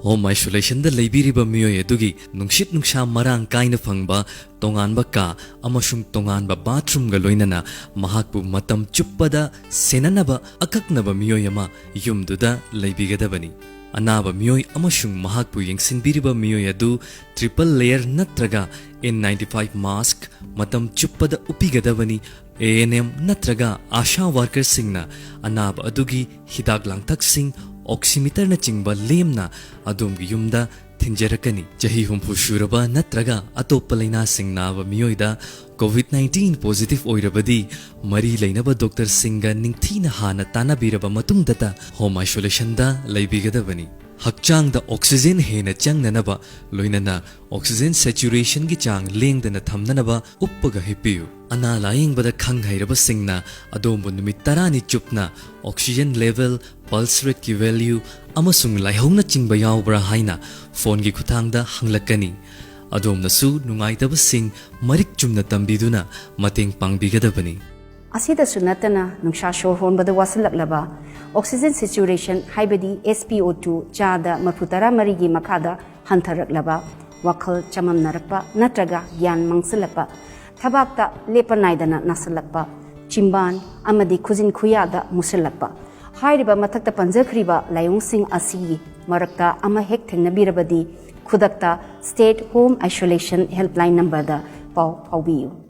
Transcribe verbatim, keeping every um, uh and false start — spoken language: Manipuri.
Home isolationꯗ ꯂꯩꯕꯤꯔꯤꯕ ꯃꯤꯑꯣꯏ ꯑꯗꯨꯒꯤ ꯅꯨꯡꯁꯤꯠ ꯅꯨꯡꯁꯥ ꯃꯔꯥꯡ ꯀꯥꯏꯅ ꯐꯪꯕ ꯇꯣꯉꯥꯟꯕ ꯀꯥ ꯑꯃꯁꯨꯡ ꯇꯣꯉꯥꯟꯕ bathroomꯒ ꯂꯣꯏꯅꯅ ꯃꯍꯥꯛꯄꯨ ꯃꯇꯝ ꯆꯨꯞꯄꯗ ꯁꯦꯟꯅꯅꯕ ꯑꯀꯛꯅꯕ ꯃꯤꯑꯣꯏ ꯑꯃ ꯌꯨꯝꯗꯨꯗ ꯂꯩꯕꯤꯒꯗꯕꯅꯤ꯫ ꯑꯅꯥꯕ ꯃꯤꯑꯣꯏ ꯑꯃꯁꯨꯡ ꯃꯍꯥꯛꯄꯨ ꯌꯦꯡꯁꯤꯟꯕꯤꯔꯤꯕ ꯃꯤꯑꯣꯏ ꯑꯗꯨ triple layer ꯅꯠꯇ꯭ꯔꯒ N ninety five mask ꯃꯇꯝ ꯆꯨꯞꯄꯗ ꯎꯞꯄꯤꯒꯗꯕꯅꯤ꯫ ANM ꯅꯠꯇ꯭ꯔꯒ ASHA workerꯁꯤꯡꯅ ꯑꯅꯥꯕ ꯑꯗꯨꯒꯤ ꯍꯤꯗꯥꯛ ꯂꯥꯡꯊꯛꯁꯤꯡ, oximeterꯅꯆꯤꯡꯕ ꯂꯦꯝꯅ ꯑꯗꯣꯝꯒꯤ ꯌꯨꯝꯗ ꯊꯤꯟꯖꯔꯛꯀꯅꯤ꯫ ꯆꯍꯤ ꯍꯨꯝꯐꯨ ꯁꯨꯔꯕ ꯅꯠꯇ꯭ꯔꯒ ꯑꯇꯣꯞꯄ ꯂꯩꯅꯥꯁꯤꯡ ꯅꯥꯕ ꯃꯤꯑꯣꯏꯗ COVID nineteen positive ꯑꯣꯏꯔꯕꯗꯤ, ꯃꯔꯤ ꯂꯩꯅꯕ doctorꯁꯤꯡꯒ ꯅꯤꯡꯊꯤꯅ ꯍꯥꯟꯅ ꯇꯥꯟꯅꯕꯤꯔꯕ ꯃꯇꯨꯡꯗꯇ home isolationꯗ ꯂꯩꯕꯤꯒꯗꯕꯅꯤ꯫ ꯍꯛꯆꯥꯡꯗ oxygen ꯍꯦꯟꯅ ꯆꯪꯅꯅꯕ, ꯂꯣꯏꯅꯅ oxygen saturationꯒꯤ ꯆꯥꯡ ꯂꯦꯡꯗꯅ ꯊꯝꯅꯅꯕ ꯎꯞꯄꯒ ꯍꯤꯞꯄꯤꯌꯨ꯫ ꯑꯅꯥ ꯂꯥꯌꯦꯡꯕꯗ ꯈꯪ ꯍꯩꯔꯕꯁꯤꯡꯅ ꯑꯗꯣꯝꯕꯨ ꯅꯨꯃꯤꯠ ꯇꯔꯥꯅꯤ ꯆꯨꯞꯅ oxygen level, pulse rateꯀꯤ value ꯑꯃꯁꯨꯡ ꯂꯥꯏꯍꯧꯅꯆꯤꯡꯕ ꯌꯥꯎꯕ꯭ꯔꯥ ꯍꯥꯏꯅ phoneꯒꯤ ꯈꯨꯠꯊꯥꯡꯗ ꯍꯪꯂꯛꯀꯅꯤ꯫ ꯑꯗꯣꯝꯅꯁꯨ ꯅꯨꯡꯉꯥꯏꯇꯕꯁꯤꯡ ꯃꯔꯤꯛ ꯆꯨꯝꯅ ꯇꯝꯕꯤꯗꯨꯅ ꯃꯇꯦꯡ ꯄꯥꯡꯕꯤꯒꯗꯕꯅꯤ꯫ ꯑꯁꯤꯗꯁꯨ ꯅꯠꯇꯅ, ꯅꯨꯡꯁꯥ ꯁꯣꯔ ꯍꯣꯟꯕꯗ ꯋꯥꯁꯤꯜꯂꯛꯂꯕ, oxygen saturation, ꯍꯥꯏꯕꯗꯤ S P O two ꯆꯥꯗ ꯃꯔꯐꯨ ꯇꯔꯥ ꯃꯔꯤꯒꯤ ꯃꯈꯥꯗ ꯍꯟꯊꯔꯛꯂꯕ, ꯋꯥꯈꯜ ꯆꯃꯝꯅꯔꯛꯄ ꯅꯠꯇ꯭ꯔꯒ ꯒ꯭ꯌꯥꯟ ꯃꯥꯡꯁꯤꯜꯂꯛꯄ, ꯊꯕꯥꯛꯇ ꯂꯦꯞꯄ ꯅꯥꯏꯗꯅ ꯅꯥꯁꯤꯜꯂꯛꯄ, ꯆꯤꯝꯕꯥꯟ ꯑꯃꯗꯤ ꯈꯨꯖꯤꯟ ꯈꯨꯌꯥꯗ ꯃꯨꯁꯤꯜꯂꯛꯄ, ꯍꯥꯏꯔꯤꯕ ꯃꯊꯛꯇ ꯄꯟꯖꯈ꯭ꯔꯤꯕ ꯂꯥꯏꯑꯣꯡꯁꯤꯡ ꯑꯁꯤꯒꯤ ꯃꯔꯛꯇ ꯑꯃ ꯍꯦꯛ ꯊꯦꯡꯅꯕꯤꯔꯕꯗꯤ, ꯈꯨꯗꯛꯇ State Home Isolation Helpline numberꯗ ꯄꯥꯎ ꯐꯥꯎꯕꯤꯌꯨ꯫